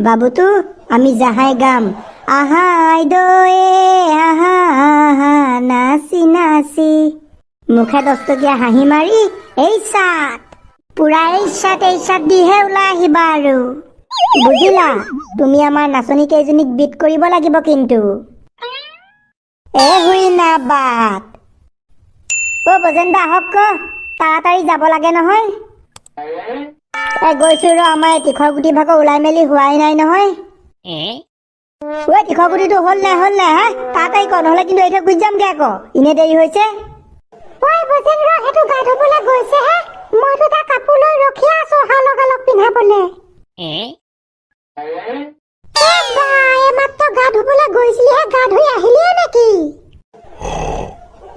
বাবুতো আমি জাহাই গাম, আহা আই দয়ে আহা আহা নাচি নাচি। মুখে 10 টকীয়া হাঁহি মাৰি এই চাত পুৰা এই চাত এই চাত দিহে ওলাই আহিবা আৰু, বুজিলা? তুমি আমাৰ নাচনী কেইজনীক বিট কৰিব লাগিব কিন্তু। এ হুই না বাট। অ' বজেন দা, আহক ক, তাড়াতাড়ি যাব লাগে নহয়। এ গৈছো ৰ, আমাৰ এই তীখৰ গুটি ভাগৰ ওলাই মেলি হোৱাই নাই নহয়। ঐ তীখৰ গুটিটো হ'ল নাই, হ'ল নাই? হা, তাড়াতাড়ি কৰ, নহ'লে কিন্তু এই থৈ গুচি যামগে আকৌ, এনেই দেৰি হৈছে। ঐ বজেন ৰ, সেইটো গা ধুবলৈ গৈছেহে, মইতো তাৰ কাপোৰ লৈ ৰখি আছো অহাৰ লগালগ পিন্ধাবলে। এ বা, এইমাত্ৰ গা ধুবলৈ গৈছিলিহে, গা ধুই আহিলিয়ে নেকি?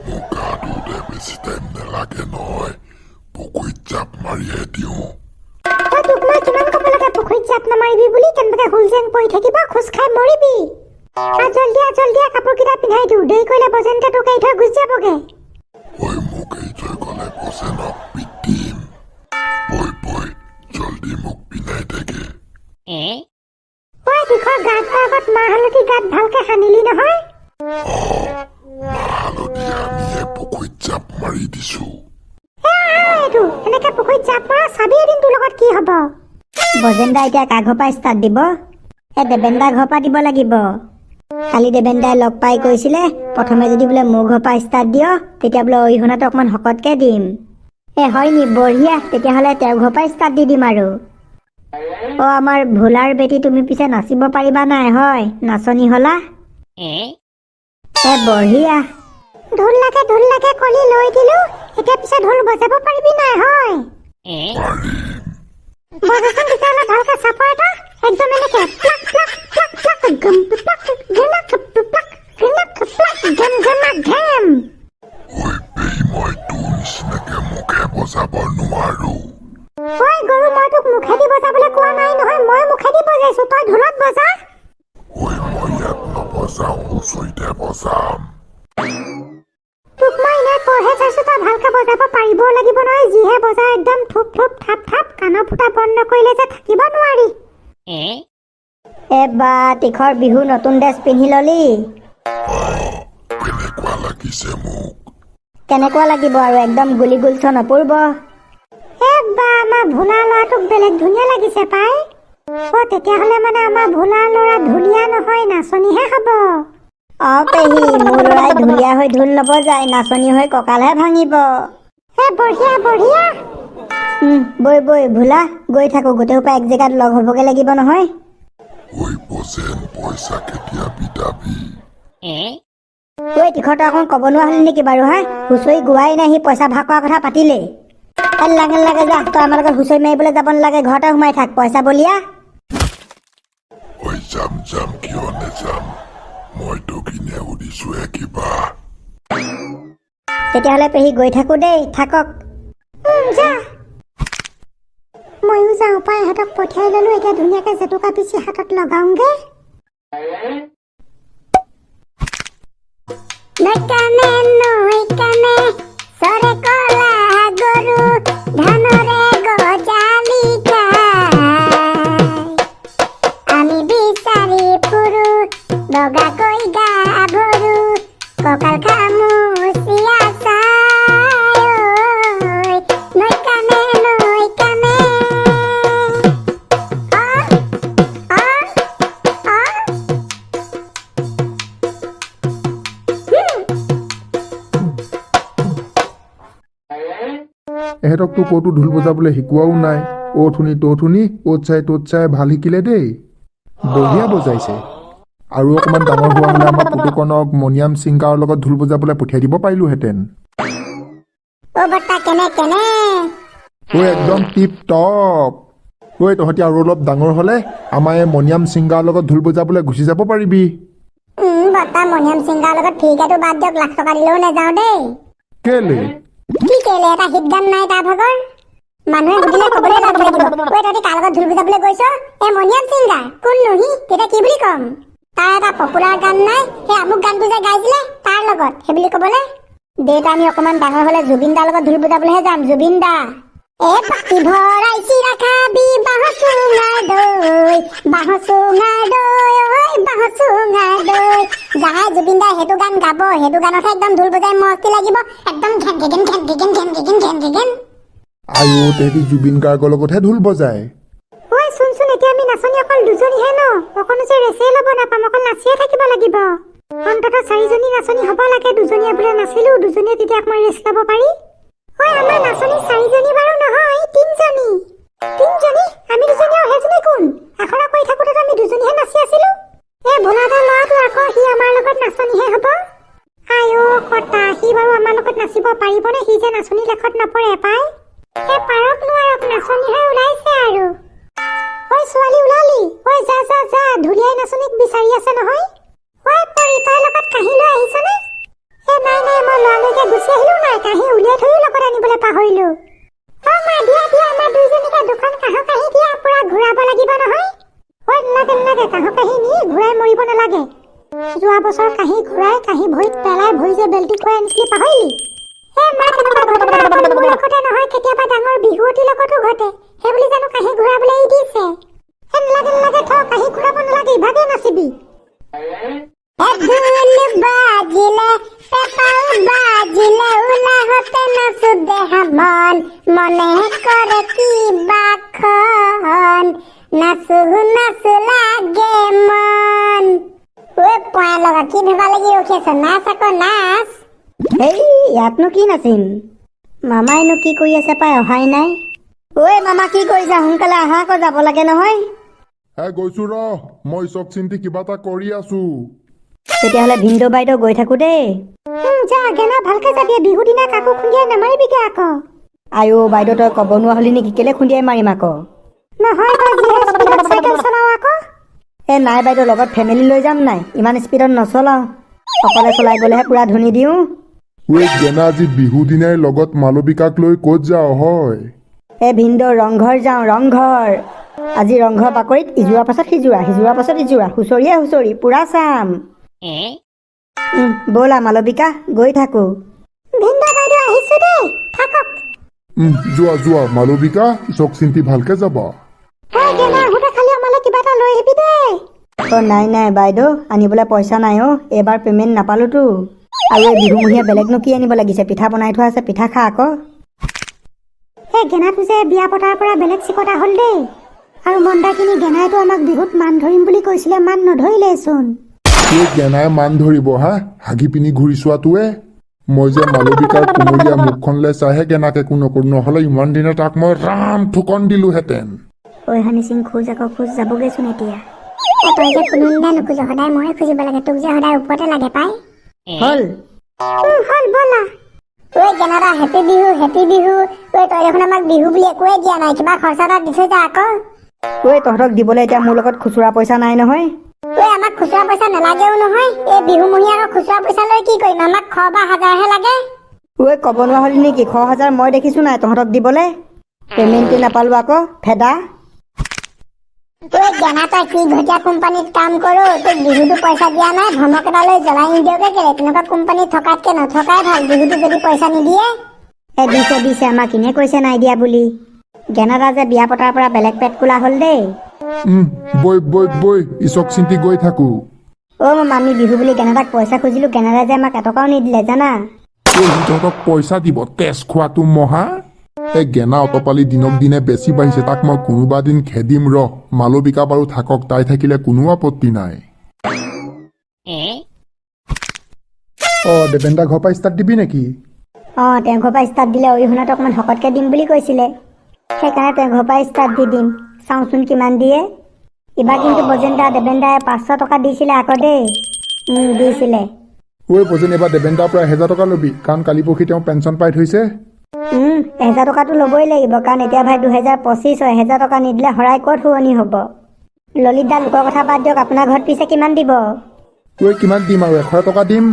মোক গা ধুওঁতে বেছি টাইম নালাগে নহয়, পুখুৰীত জাপ মাৰিহে দিওঁ। তই, তোক মই কিমান ক'ব লাগে পুখুৰীত জাপ নামাৰিবি বুলি, কেনেবাকে হুল জেং পৰি থাকিব, খোজ খাই মৰিবি। আহ জলদি আহ, জলদি আহ, কাপোৰকেইটা পিন্ধাই দিওঁ, দেৰি কৰিলে বজেনতে তোক এৰি থৈ গুচি যাবগে। ঐ মোক এৰি থৈ গ'লে বজেনক পিটিম। বৈ বৈ, জলদি মোক পিন্ধাই দেগে। ঐ তীখৰ, গা ধোৱাৰ আগত মাহ হালধি গাত ভালকে সানিলি নহয়? মাহ হালধি সানিয়ে পুখুৰীত জাপ মাৰি দিছো। এ আহ, এইটো এনেকে পুখুৰীত জাপ মাৰা, চাবি এদিন তোৰ লগত কি হ'ব। বজেন দা এতিয়া কাৰ ঘৰৰ পৰা ষ্টাৰ্ট দিব? এ দেৱেন দা ঘৰৰ পৰা দিব লাগিব। কালি দেৱেন দাই লগ পাই কৈছিলে, প্ৰথমে যদি বোলে মোৰ ঘৰৰ পৰা ষ্টাৰ্ট দিয়, তেতিয়া বোলে অৰিহণাটো অকণমান শকতকে দিম। এ হয় নি? বঢ়িয়া, তেতিয়াহ'লে তেওঁৰ ঘৰৰ পৰাই ষ্টাৰ্ট দি দিম আৰু। অ' আমাৰ ভোলাৰ বেটি, তুমি পিছে নাচিব পাৰিবা নাই হয়? নাচনী হলা। এ বঢ়িয়া। ঢোল লাগে, ঢোল লাগে কলি লৈ দিলো, এতিয়া পিছে ঢোল বজাব পাৰিবি নাই হয়? বজাচোন তেতিয়াহ'লে ভালকে, চাপৰ এটা একদম এনেকে প্লাক প্লাক প্লাক প্লাক গম প্লাক গেনাক প্লাক গেনাক প্লাক গেম গেমাক ঘেম। ঐ পেহী, মই তোৰ নিচিনাকে মুখে বজাব নোৱাৰো। ঐ গৰু, মই তোক মুখেদি বজাবলৈ কোৱা নাই নহয়, মই মুখেদি বজাইছো, তই ঢোলত বজা। ঐ মই ইয়াত নবজাওঁ, হুঁচৰিতহে বজাম। তোক মই এনেই পঢ়ে চাইছো, তই ভালকে বজাব পাৰিব লাগিব নহয়, যিহে বজা একদম থুপ থুপ থাপ থাপ, কাণৰ ফুটা বন্ধ নকৰিলে যে থাকিব নোৱাৰি। এ বা তীখৰ, বিহু নতুন ড্ৰেছ পিন্ধি ললি? কেনেকুৱা লাগিছে মোক? কেনেকুৱা লাগিব আৰু, একদম গুলি গুলচন অপূৰ্ব। এ বা, আমাৰ ভোলা ল'ৰাটোক বেলেগ ধুনীয়া লাগিছে পাই। অ তেতিয়াহ'লে মানে আমাৰ ভোলা ল'ৰা ঢুলীয়া নহয়, নাচনীহে হ'ব। অ পেহী, মোৰ ল'ৰাই ঢুলীয়া হৈ ঢোল নবজায়, নাচনী হৈ কঁকালহে ভাঙিব। এ বঢ়িয়া বঢ়িয়া। বৈ বৈ ভোলা, গৈ থাকো, গোটেই সোপা এক জেগাত লগ হ'বগে লাগিব নহয়। ঐ বজেন, পইচা কেতিয়া বিতাবি? ঐ তীখৰ, তই অকণ ক'ব নোৱাৰা হ'লি নেকি বাৰু? হা, হুঁচৰি গোৱাই নাই, সি পইচা ভাগ কৰাৰ কথা পাতিলেই। এ লাগে নালাগে, যা তই, আমাৰ লগত হুঁচৰি মাৰিবলৈ যাব নালাগে, ঘৰতে সোমাই থাক, পইচা বলিয়া। ঐ যাম যাম, কিয় নেযাম? মই তোক এনে সুধিছোহে কিবা। তেতিয়াহ'লে পেহী গৈ থাকো দেই, থাকক। যা, ময়ো যাওঁ পাই, ইহঁতক পঠিয়াই ললো, এতিয়া ধুনীয়াকে জেতুকা পিচি হাতত লগাওঁগে। নৈকামে নৈকামে চৰে কলা গৰু, ধানৰে গজালি খাই। আমি বিচাৰি ফুৰো বগাকৈ গাভৰু, কঁকাল খামুচিয়া চাই। ঐ, নৈকামে নৈকামে অ অ অ। এহেঁতকতো ক'তো ঢোল বজাবলৈ শিকোৱাও নাই। অ'ত শুনি ত'ত শুনি, অ'ত চাই ত'ত চাই ভাল শিকিলে দেই, বঢ়িয়া বজাইছে। আৰু অকণমান ডাঙৰ হোৱা হ'লে আমাৰ পুতুকণক মণিৰাম ছিংগাৰৰ লগত ঢোল বজাবলৈ পঠিয়াই দিব পাৰিলোহেঁতেন। অ বৰ্তা, কেনে কেনে? ঐ একদম টিপ টপ। ঐ তহঁতি আৰু অলপ ডাঙৰ হ'লে আমাৰ এই মণিৰাম ছিংগাৰৰ লগত ঢোল বজাবলৈ গুচি যাব পাৰিবি। বৰ্তা, মণিৰাম ছিংগাৰৰ লগত ফ্ৰীকেতো বাদ দিয়ক, লাখ টকা দিলেও নাযাওঁ দেই। কেলে? কি কেলে, এটা হিট গান নাই তাৰ ভাগৰ, মানুহে সুধিলে ক'বলৈ লাজ লাগিব। ঐ তহঁতি কাৰ লগত ঢোল বজাবলৈ গৈছ? এ মণিৰাম ছিংগাৰ। কোন নুহি? তেতিয়া কি বুলি ক'ম? তাৰ এটা পপুলাৰ গান নাই, সেই আমুক গানটো যে গাইছিলে তাৰ লগত, সেই বুলি ক'বলৈ। দেউতা, আমি অকণমান ডাঙৰ হ'লে জুবিন দাৰ লগত ঢোল বজাবলৈহে যাম, জুবিন দা। এ পাতি ভৰাই চিৰা খাবি, বাঁহৰ চুঙাৰ দৈ। দৈ, বাঁহৰ চুঙাৰ দৈ, ঐ বাঁহৰ চুঙাৰ দৈ। যাহাই জুবিন দাই সেইটো গান গাব, সেইটো গানতহে একদম ঢোল বজাই মস্তি লাগিব, একদম ঘেন ঘেন ঘেন ঘেন ঘেন ঘেন ঘেন ঘেন। আয়ো, তেহেঁতি জুবিন গাৰ্গৰ লগতহে ঢোল বজায়। ঐ শুনচোন, এতিয়া আমি নাচনী অকল দুজনীহে ন, অকণো যে ৰেচেই ল'ব নাপাম, অকল নাচিয়ে থাকিব লাগিব। অন্ততঃ চাৰিজনী নাচনী হ'ব লাগে, দুজনীয়ে বোলে নাচিলো, দুজনীয়ে তেতিয়া অকণমান ৰেষ্ট ল'ব পাৰি। ঐ আমাৰ নাচনী চাৰিজনী বাৰু নহয়, তিনজনী। তিনজনী? আমি দুজনী আৰু সেইজনী কোন? আখৰা কৰি থাকোঁতেতো আমি দুজনীহে নাচি আছিলো। এই ভোলা দা ল'ৰাটো আকৌ, সি আমাৰ লগত নাচনীহে হ'ব। আইঅ কটা, সি বাৰু আমাৰ লগত নাচিব পাৰিবনে? সি যে নাচনী লেখত নপৰে পাই। এই পাৰক নোৱাৰক, নাচনীহে ওলাইছে আৰু। ঐ ছোৱালী ওলালি? ঐ যা যা যা, ঢুলীয়াই নাচনীক বিচাৰি আছে নহয়। ঐ পৰি, তই লগত কাঁহী লৈ আহিছনে? এ নাই নাই, মই লৰালৰিকে গুচি আহিলো নাই, কাঁহী উলিয়াই থৈও লগত আনিবলৈ পাহৰিলো। অ মা, দিয়া দিয়া, আমাৰ দুইজনীকে দুখন কাঁহৰ কাঁহী দিয়া, পুৰা ঘূৰাব লাগিব নহয়। ঐ নালাগে নালাগে, কাঁহৰ কাঁহী নি ঘূৰাই মৰিব নালাগে। যোৱা বছৰ কাঁহী ঘূৰাই কাঁহী ভৰিত পেলাই ভৰি যে বেল্টি খুৱাই আনিছিলি পাহৰিলি? এ মা, তেনেকুৱা ঘটনা অকল মোৰ লগতে নহয়, কেতিয়াবা ডাঙৰ বিহুৱতীৰ লগতো ঘটে। সেইবুলি জানো কাঁহী ঘূৰাবলৈ এৰি দিছে? এ নালাগে নালাগে, থ, কাঁহী ঘূৰাব নালাগে, ইভাগে নাচিবি। ঢোল বাজিলে, পেঁপাও বাজিলে, উলাহতে নাচো দেহা মন, মনে কৰে কিবাখন, নাচো নাচো লাগে মন। ঐ পয়া লগা, কি ভেবা লাগি ৰখি আছ? নাচ আকৌ নাচ। এই ইয়াতনো কি নাচিম? মামাইনো কি কৰি আছে পাই, অহাই নাই। ঐ মামা, কি কৰিছা? সোনকালে আহা আকৌ, যাব লাগে নহয়। হে গৈছো ৰ, মই চব চিন্তি কিবা এটা কৰি আছো। তেতিয়াহ'লে ভিনদেউ বাইদেউ গৈ থাকো দেই। যা গেলা, ভালকে যাবি, বিহু দিনা কাকো খুন্দিয়াই নামাৰিবিগে আকৌ। আয়ো বাইদেউ, তই ক'ব নোৱাৰা হলি নেকি? কেলে খুন্দিয়াই মাৰিম আকৌ? নহয় তই যিহে স্পীডত চাইকেল চলাও আকৌ। এ নাই বাইদেউ, লগত ফেমিলি লৈ যাম নাই, ইমান স্পীডত নচলাওঁ, অকলে চলাই গ'লেহে পুৰা ধুনি দিওঁ। ঐ গেনা, আজি বিহু দিনাই লগত মালবিকাক লৈ ক'ত যাওঁ হয়? এ ভিনদেউ, ৰংঘৰ যাওঁ, ৰংঘৰ। আজি ৰংঘৰ বাকৰিত ইযোৰাৰ পাছত সিযোৰা, সিযোৰাৰ পাছত ইযোৰা, হুঁচৰিয়ে হুঁচৰি পুৰা চাম। ব'লা মালবিকা, গৈ থাকো। ভিনদেউ বাইদেউ আহিছো দেই, থাকক। যোৱা যোৱা মালবিকা, চক চিন্তি ভালকে যাবা। ঐ গেনা, আহোঁতে খালি আমালৈ কিবা এটা লৈ আহিবি দেই। অ নাই নাই বাইদেউ, আনিবলৈ পইচা নাই অ, এইবাৰ পে'মেণ্ট নাপালোতো। আৰু এই বিহুমহীয়া বেলেগনো কি আনিব লাগিছে, পিঠা বনাই থোৱা আছে, পিঠা খা আকৌ। এই গেনাটো যে বিয়া পতাৰ পৰা বেলেগ চিকতা হ'ল দেই। আৰু মন্দাকিনী গেনাইতো আমাক বিহুত মান ধৰিম বুলি কৈছিলে, মান নধৰিলেচোন। এই গেনাই মান ধৰিব হা, হাগি পিনি ঘূৰি চোৱাটোৱে। মই যে মালবিকাৰ কুমলীয়া মুখখনলৈ চাইহে গেনাক একো নকৰো, নহ'লে ইমান দিনে তাক মই ৰাম থুকন দিলোহেঁতেন। ঐ হানি সিং, খোজ আকৌ খোজ, যাবগৈচোন এতিয়া। তই যে কোনোদিনা নোখোজ, সদায় ময়ে খুজিব লাগে, তোক যে সদায় ওপৰতে লাগে পাই। হ'ল হ'ল, ব'লা। ঐ গেনাদা, হেপী বিহু, হেপী বিহু। ঐ তই দেখোন আমাক বিহু বুলি একোৱে দিয়া নাই, কিবা খৰচা এটা দি থৈ যা আকৌ। ঐ তহঁতক দিবলৈ এতিয়া মোৰ লগত খুচুৰা পইচা নাই নহয়। ঐ আমাক খুচুৰা পইচা নালাগেও নহয়, এই বিহুমহীয়া আকৌ খুচুৰা পইচা লৈ কি কৰিম, আমাক 100 বা হাজাৰহে লাগে। ঐ ক'ব নোৱাৰা হলি নেকি? 100 হাজাৰ মই দেখিছো নাই তহঁতক দিবলৈ? পে'মেণ্টে নাপালো আকৌ ফেদা। ঐ গেনা, তই কি ঘটীয়া কোম্পানীত কাম কৰো, তোক বিহুতো পইচা দিয়া নাই, ভমক এটা লৈ জ্বলাই নিদিয়গে কেলে? তেনেকুৱা কোম্পানীত থকাতকে নথকাই ভাল, বিহুতো যদি পইচা নিদিয়ে। এ দিছে দিছে, আমাক এনেই কৈছে নাই দিয়া বুলি। গেনাদা যে বিয়া পতাৰ পৰা বেলেগ পেট কোলা হ'ল দেই। বৈ বৈ বৈ, ইচক চিন্তি গৈ থাকো। অ' মামা, আমি বিহু বুলি গেনাদাক পইচা খুজিলো, গেনাদাই যে আমাক এটকাও নিদিলে জানা। ঐ তহঁতক পইচা দিব, তেজ খোৱাটো মহা। এই গেনা অতপালি দিনক দিনে বেছি বাঢ়িছে, তাক মই কোনোবা দিন খেদিম ৰহ। মালবিকা বাৰু থাকক, তাই থাকিলে কোনো আপত্তি নাই। অ দেৱেন দা ঘৰৰ পৰা ষ্টাৰ্ট দিবি নেকি? অঁ, তেওঁ ঘৰৰ পৰা ষ্টাৰ্ট দিলে অৰিহণাটো অকণমান শকতকৈ দিম বুলি কৈছিলে, সেইকাৰণে তেওঁ ঘৰৰ পৰা ষ্টাৰ্ট দি দিম। চাওঁচোন কিমান দিয়ে। ইবাৰ কিন্তু বজেন দা, দেৱেন দাই 500 টকা দিছিলে আকৌ দেই। দিছিলে। ঐ বজেন, এইবাৰ দেৱেন দাৰ পৰা 1000 টকা ল'বি, কাৰণ কালি পৰহি তেওঁ পেঞ্চন পাই থৈছে। 1000 টকাটো ল'বই লাগিব, কাৰণ এতিয়া ভাই 2025 হয়, 1000 টকা নিদিলে শৰাই ক'ত শুৱনি হ'ব? ললিত দা, লোকৰ কথা বাদ দিয়ক, আপোনাৰ ঘৰত পিছে কিমান দিব? ঐ কিমান দিম আৰু, 100 টকা দিম।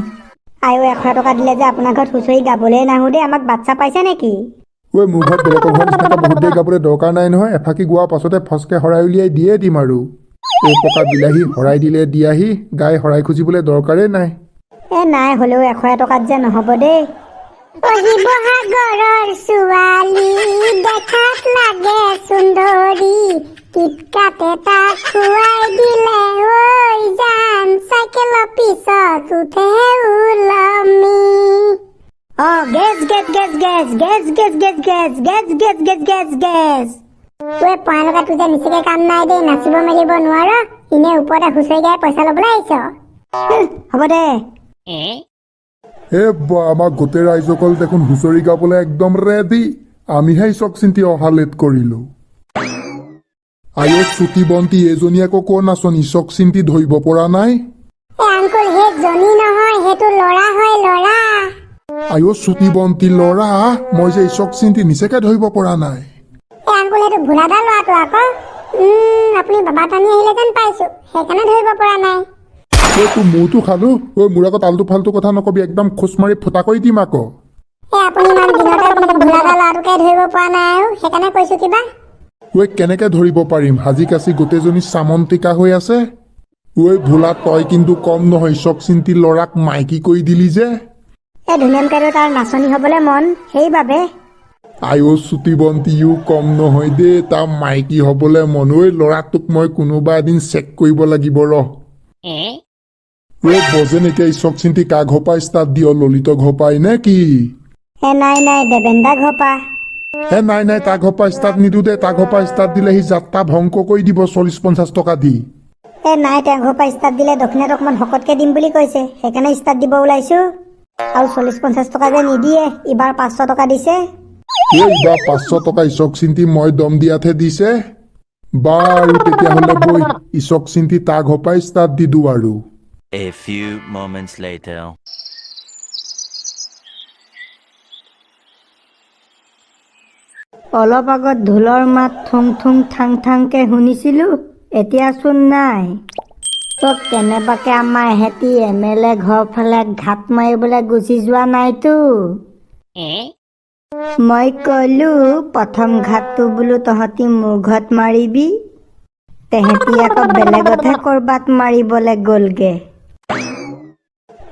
আইও, 100 টকা দিলে যে আপোনাৰ ঘৰত হুঁচৰি গাবলৈ নাহো দেই, আমাক বাচ্ছা পাইছে নেকি? ঐ মোৰ ঘৰত বেলেগৰ ঘৰৰ নিচিনাকৈ বহুত দেৰি গাবলৈ দৰকাৰ নাই নহয়, এফাকি গোৱাৰ পাছতে ফচকে শৰাই উলিয়াই দিয়ে দিম আৰু। ঔ পকা বিলাহী শৰাই দিলে দিয়াহি, গাই শৰাই খুজিবলৈ দৰকাৰেই নাই। এ নাই, হ'লেও 100 টকাত যে নহ'ব দেই। অ শিৱসাগৰৰ ছোৱালী দেখাত লাগে সুন্দৰী, কিটকাট এটা খুৱাই দিলে ঐ জান, চাইকেলৰ পিছত উঠে ওলমি। অ গেছ গেছ গেছ গেছ গেছ গেছ গেছ গেছ গেছ গেছ গেছ গেছ গেছ। ঐ পয়ালগা, তোৰ যে নিচিকে কাম নাই দেই, নাচিব মেলিব নোৱাৰ, এনে ওপৰতে হুঁচৰি গাই পইচা ল'বলৈ আহিছ। হ'ব দে। এ বা, আমাৰ গোটেই ৰাইজসকল দেখোন হুঁচৰি গাবলৈ একদম ৰেডি। আমিহে চক চিন্তি অহা লেট কৰিলো। আয়ো চুটি বন্তি, এইজনী আকৌ কৰ নাচনী? চক চিন্তি ধৰিব পৰা নাই। এ আংকুল, সেই জনী নহয়, সেইটো ল'ৰা হয়, ল'ৰা। আয়ো চুটি বন্তি, ল'ৰা? মই যে চক চিন্তি নিচেকে ধৰিব পৰা নাই। এ আংকুল, সেইটো ভোলাদা ল'ৰাটো আকৌ। আপুনি বাবা টানি আহিলে যেন পাইছো, সেইকাৰণে ধৰিব পৰা নাই। ঐ তোৰ মূৰটো খালো ঐ, মোৰ আগত আল্টু ফাল্টু কথা নকবি, একদম খোচ মাৰি ফুটা কৰি দিম আকৌ। এ আপুনি ইমান দিনতে ভোলাদা ল'ৰাটোকে ধৰিব পৰা নাই আৰু, সেইকাৰণে কৈছো কিবা। ঐ কেনেকে ধৰিব পাৰিম, সাজি কাচি গোটেইজনী চামন্তিকা হৈ আছে। ঐ ভোলা, তই কিন্তু কম নহয়, চক চিন্তি ল'ৰাক মাইকী কৰি দিলি যে। এই ধুনীয়াম কাইদেউ তাৰ নাচনী হ'বলৈ মন, সেইবাবে। আয়ো চুটি বন্তিও কম নহয় দেই, তাৰ মাইকী হ'বলৈ মন। ঐ ল'ৰাটোক মই কোনোবা এদিন চেক কৰিব লাগিব ৰহ। ঐ বজেন, এতিয়া ইচক চিন্তি কা ঘপাই ষ্টাৰ্ট দিয়? ললিত ঘপাই নে কি? এ নাই নাই, দেৱেন্দা ঘপা। হে নাই নাই, তাৰ ঘৰ পৰা ষ্টাৰ্ট নিদিওঁ দে, তাৰ ঘৰ পৰা ষ্টাৰ্ট দিলে সি যাত্ৰা ভংগ কৰি দিব 40-50 টকা দি। এ নাই, তেওঁৰ ঘৰৰ পৰা ষ্টাৰ্ট দিলে দক্ষিণাত অকণমান শকতকে দিম বুলি কৈছে, সেইকাৰণে ষ্টাৰ্ট দিব ওলাইছো। আৰু 40-50 টকা যে নিদিয়ে, ইবাৰ 500 টকা দিছে। এইবাৰ 500 টকা ইচক চিন্তি মই দম দিয়াতহে দিছে। বাৰু তেতিয়াহ'লে বৈ ইচক চিন্তি তাৰ ঘৰ পৰাই ষ্টাৰ্ট দি দিওঁ আৰু। A few moments later. অলপ আগত ঢোলৰ মাত থুং থুং থাং থাংকে শুনিছিলো, এতিয়াচোন নাই। তো কেনেবাকে আমাৰ এহেঁতি এম এল এ ঘৰ ফালে ঘাট মাৰিবলৈ গুচি যোৱা নাইতো? মই কলো প্ৰথম ঘাটটো বোলো তহঁতি মোৰ ঘৰত মাৰিবি, তেহেঁতি আকৌ বেলেগতহে ক'ৰবাত মাৰিবলৈ গ'লগে।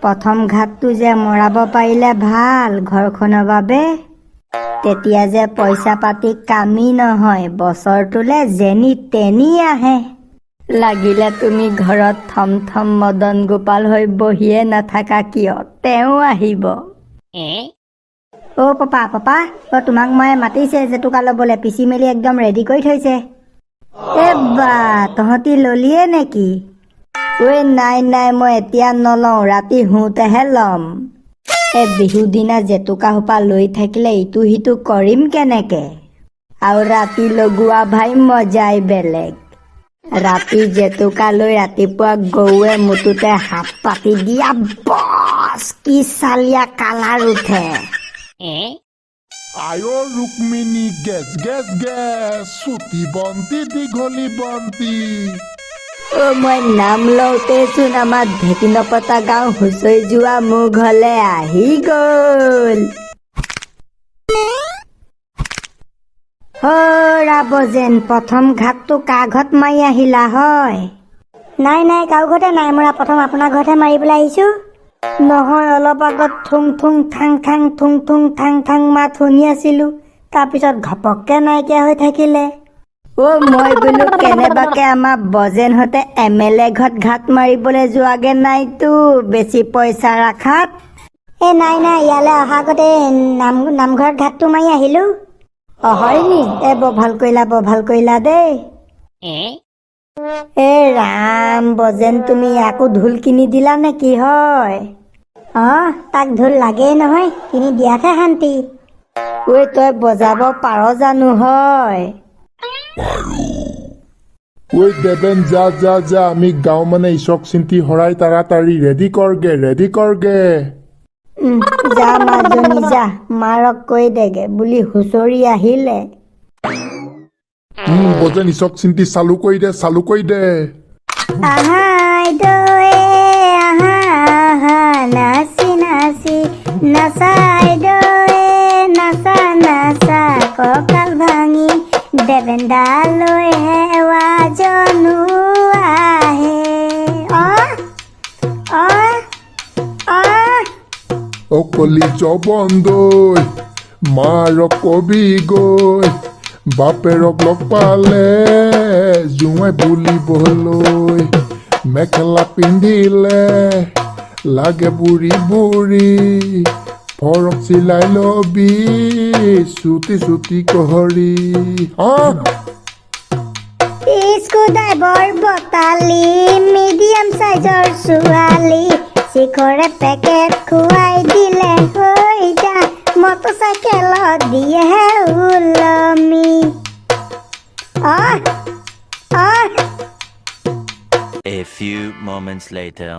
প্ৰথম ঘাটটো যে মৰাব পাৰিলে ভাল ঘৰখনৰ বাবে, তেতিয়া যে পইচা পাতি কামি নহয়, বছৰটোলে যেনি তেনি আহে। লাগিলে তুমি ঘৰত থম থম মদন গোপাল হৈ বহিয়ে নাথাকা কিয়, তেওঁ আহিব। অ' পাপা পাপা, অ' তোমাক মই মাতিছে জেতুকা ল'বলৈ, পিচি মেলি একদম ৰেডি কৰি থৈছে। এ বা, তহঁতি ল'লিয়ে নেকি? ঐ নাই নাই, মই এতিয়া নলওঁ, ৰাতি শুওঁতেহে ল'ম। এই বিহু দিনা জেতুকা সোপা লৈ থাকিলে ইটো সিটো কৰিম কেনেকে? আৰু ৰাতি লগোৱা ভাই মজাই বেলেগ। ৰাতি জেতুকা লৈ ৰাতিপুৱা গৰুৱে মুতোতে হাত পাতি দিয়া, বছ কি চালিয়া কালাৰ উঠে। আয়ো ৰুক্মিণী গেছ গেছ গেছ, চুটি বন্তি দীঘলী বন্তি। অ' মই নাম লওঁতেচোন আমাৰ ঢেঁকী নপতা গাঁও হুঁচৰি যোৱা মোৰ ঘৰলে আহি গ'ল। হৰা বজেন, প্ৰথম ঘাটটো কাৰ ঘৰত মাৰি আহিলা হয়? নাই নাই, কাৰো ঘৰতে নাই মৰা, প্ৰথম আপোনাৰ ঘৰতহে মাৰিবলৈ আহিছো। নহয়, অলপ আগত থুং থুং থাং থাং থুং থুং থাং থাং মাত শুনি আছিলো, তাৰপিছত ঘপককে নাইকিয়া হৈ থাকিলে। অ' মই বোলো কেনেবাকে আমাৰ বজেনহঁতে এম এল এ ঘৰত ঘাট মাৰিবলৈ যোৱাগে নাইতো বেছি পইচা ৰাখাত? এ নাই নাই, ইয়ালৈ অহা আগতে নামঘৰত ঘাটটো মাৰি আহিলো। অ হয় নি? এ বৰ ভাল কৰিলা, বৰ ভাল কৰিলা দেই। এ ৰাম বজেন, তুমি আকৌ ঢোল কিনি দিলা নে কি হয়? অ তাক ঢোল লাগেই নহয়, কিনি দিয়াতহে শান্তি। ঐ তই বজাব পাৰ জানো হয়? ঐ দেৱেন, যা যা যা, আমি গাঁও মানে ইচক চিন্তি হৰাই তাৰাতাৰি ৰেডি কৰগে, ৰেডি কৰগে। যা মাজনী যা, মাৰক কৈ দেগে বুলি হুঁচৰি আহিলে। বজেন ইচক চিন্তি চালু কৰি দে, চালু কৰি দে। আহা আইদৈ আহা আহা, নাচি নাচি নাচা আইদৈ নাচা নাচা, কঁকাল ভাঙি দেৱেন্দালৈ সেৱা জনোৱাহে। অ অ অ। অকলি জবন্দৈ মাৰক কবি গৈ বাপেৰক লগ পালে জোঁৱাই বুলিবলৈ মেখেলা পিন্ধিলে লাগে বুঢ়ী বুঢ়ী ফৰক চিলাই লবি চুটি চুটি কহৰি। স্ক্ৰুড্ৰাইভাৰ বতালি মিডিয়াম চাইজৰ ছোৱালী শিখৰে পেকেট খুৱাই দিলে হৈ যা মটৰচাইকেলত দিয়েহে ওলমি। আহ আহ। A few moments later.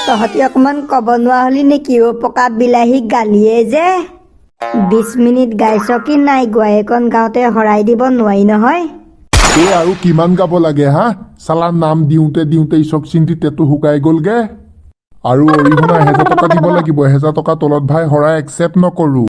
তহঁতি অকণমান ক'ব নোৱাৰা হলি নেকি অ'? পকা বিলাহী গালিয়ে যে 20 মিনিট গাইছ কি নাই গোৱা, এইকণ গাওঁতে শৰাই দিব নোৱাৰি নহয়। এই আৰু কিমান গাব লাগে হা? চালা নাম দিওঁতে দিওঁতে ইচক চিন্তি টেটু শুকাই গ'লগে। আৰু অৰিহণা 1000 টকা দিব লাগিব, 1000 টকা তলত ভাই শৰাই একচেপ্ট নকৰোঁ।